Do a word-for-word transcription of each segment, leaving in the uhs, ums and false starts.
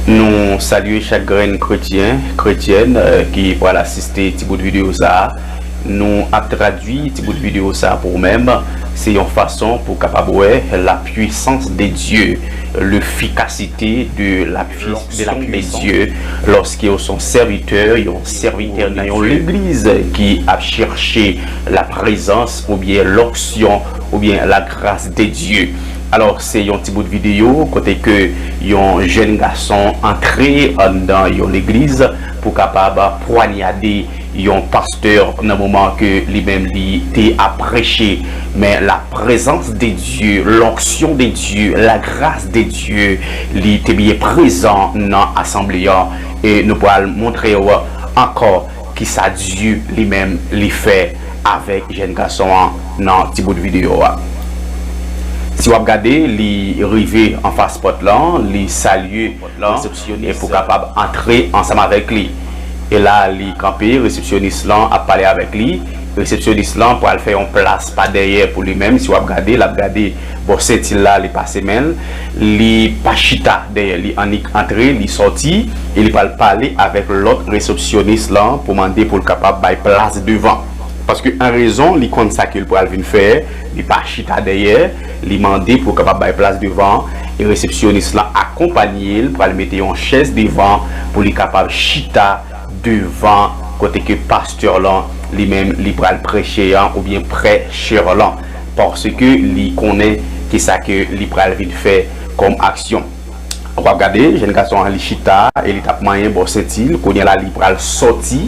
Nou salye chak grenn kretyen, kretyèn, eh, ki pral asiste ti bout videyo sa a. Nou ap tradui ti bout videyo sa a pou ou menm. Se yon fason pou w kapab wè la puissance de Dieu, l'efficacité de la puissance de Dieu, lòske w se yon sèvitè, yon sèvitè nan yon legliz ki ap chèche la prezans oubyen l'onction oubyen la grâce de Dieu. Alò, se yon ti bout videyo kote ke yon jèn gason antre anndan yon legliz pou kapab pwanyade yon pastè nan moman ke li menm li te ap preche. Men la présence de Dieu, l'onction de Dieu, la grâce de Dieu, li te byen prezan nan asanble an. E nou pral montre w ankò kisa Dye li menm li fè avèk jèn gason an nan ti bout videyo a. Si w ap gade, li rive anfas pòt lan, li salye resepsyonis e pou kapab antre ansanm avèk li. E la, li kanpe, resepsyonis lan ap pale avèk li. Resepsyonis lan pral fè yon plas pa dèyè pou li menm. Si w ap gade, l ap gade bò senti l la, li pase men l. Li pa chita dèyè, li annik antre, li sòti, e li pral pale avèk lòt resepsyonis lan pou mande pou l kapab bay plas devan. Paske an rezon, li konn sa ke l pral vin fè, li pa chita dèyè, li mande pou kapab bay plas devan, e resepsyonis lan akonpanye l, pral mete yon chèz devan pou li kapab chita devan kote ke pastè lan li menm li pral preche an oubyen prèchè lan, paske li konnen kisa ke li pral vin fè kòm aksyon. W ap gade, jèn gason an li chita e li t ap manyen bò senti l. Kounye a la, li pral sòti.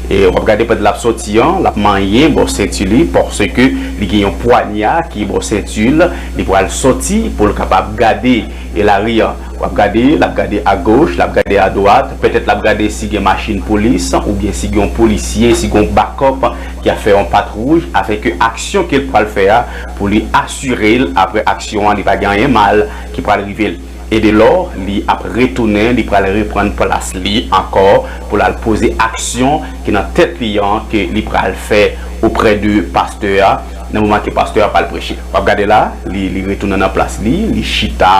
E w ap gade pandan l ap sòti an, l ap manyen bò senti li, paske li gen yon pwanya ki bò senti l. Li pral sòti pou l kapab gade e lari an. W ap gade, l ap gade agoch, l ap gade adwat. Petèt l ap gade si gen machin polis, oubyen si gen yon polisye, si gen yon bakòp ki ap fè yon patwouj, afenke aksyon ke l pral fè a, pou li asire l, apre aksyon an, li pa gen anyen mal ki pral rive l. E de lò, li ap retounen, li pral reprann plas li ankò pou l al poze aksyon ki nan tèt li an, ke li pral fè oprè de pastè a, nan moman ke pastè a pral preche. W ap gade la, li, li retounen nan plas li, li chita,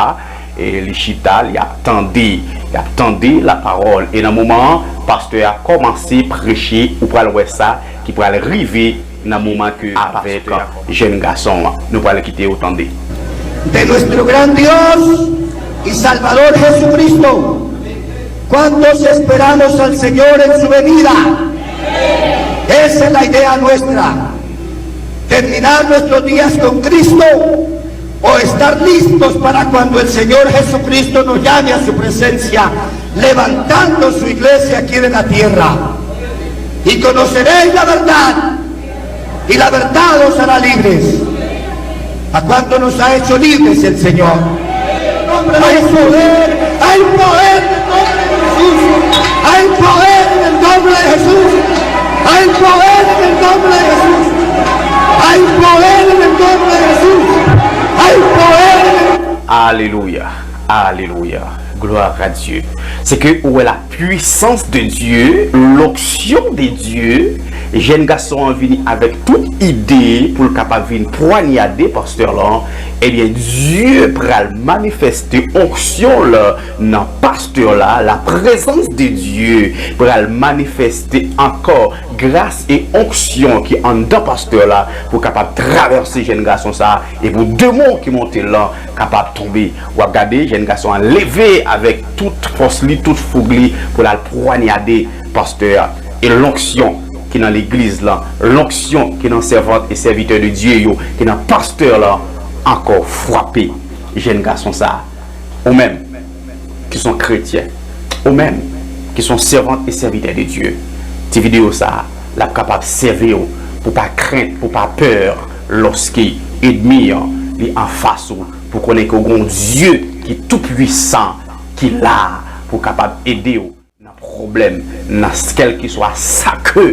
e li chita, li ap tande, li ap tande la parole. E nan moman an, pastè a kòmanse preche, ou pral wè sa ki pral rive nan moman ke avèk jèn gason an. Nou pral kite yo tande. De nuestro gran Dios y Salvador Jesucristo. ¿Cuántos esperamos al Señor en su venida? Esa es la idea nuestra. Terminar nuestros días con Cristo o estar listos para cuando el Señor Jesucristo nos llame a su presencia, levantando su iglesia aquí en la tierra. Y conoceréis la verdad, y la verdad os hará libres. ¿A cuánto nos ha hecho libres el Señor? Hay poder, hay poder en el nombre de Jesús. Hay poder en el nombre de Jesús. Hay poder en el nombre de Jesús. Hay poder en el nombre de Jesús. Hay poder en el Alelouya, alelouya, gloire à Dieu. Se ke ou wè la puissance de Dieu, l'onction de Dieu. Jèn gason an vini avèk tout ide pou l kapab vin pwanyade pastè lan. Ebyen, Dye pral manifeste onksyon l nan pastè la, la prezans de Dye pral manifeste ankò gras e onksyon ki anndan pastè la pou kapab travèse jèn gason sa a e pou demon ki monte lan kapab tonbe. W ap gade jèn gason an leve avèk tout fòs li, tout foug li pou l al pwanyade pastè a. E lonksyon ki nan legliz lan, lonksyon ki nan sèvant e sèvitè de Dye yo, ki nan pastè lan, ankò frape jèn gason sa a. Ou menm ki se yon kretyen, ou menm ki se yon sèvant e sèvitè de Dye, ti videyo sa a, l ap kapab sèvi w pou pa krent, pou pa pè, lòske ènmi an li anfas ou, pou konnen ke w gen yon Dye ki toupwisan, ki la pou kapab ede w nan pwoblèm, nan kèlkeswa sa ke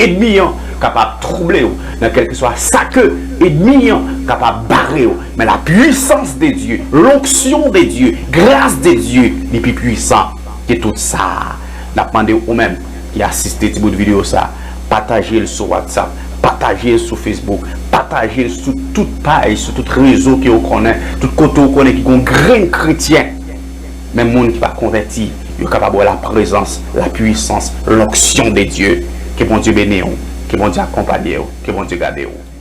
ènmi an kapab twouble w, nan kèlkeswa sa ke ènmi an kapab bare w. Men la puissance de Dieu, l'onction de Dieu, grâce de Dieu, li pi pwisan ke tout sa. N ap mande w, ou menm ki asiste ti bout videyo sa, pataje l sou WhatsApp, pataje l sou Facebook, pataje l sou tout paj, sou tout rezo ke w konnen, tout kote w konnen ki gen yon grenn kretyen Menm moun ki pa konvèti, yo kapab wè la présence, la puissance, l'onction de Dieu. Ke Bondye beni w, ke Bondye akonpanye w, ke Bondye gade w.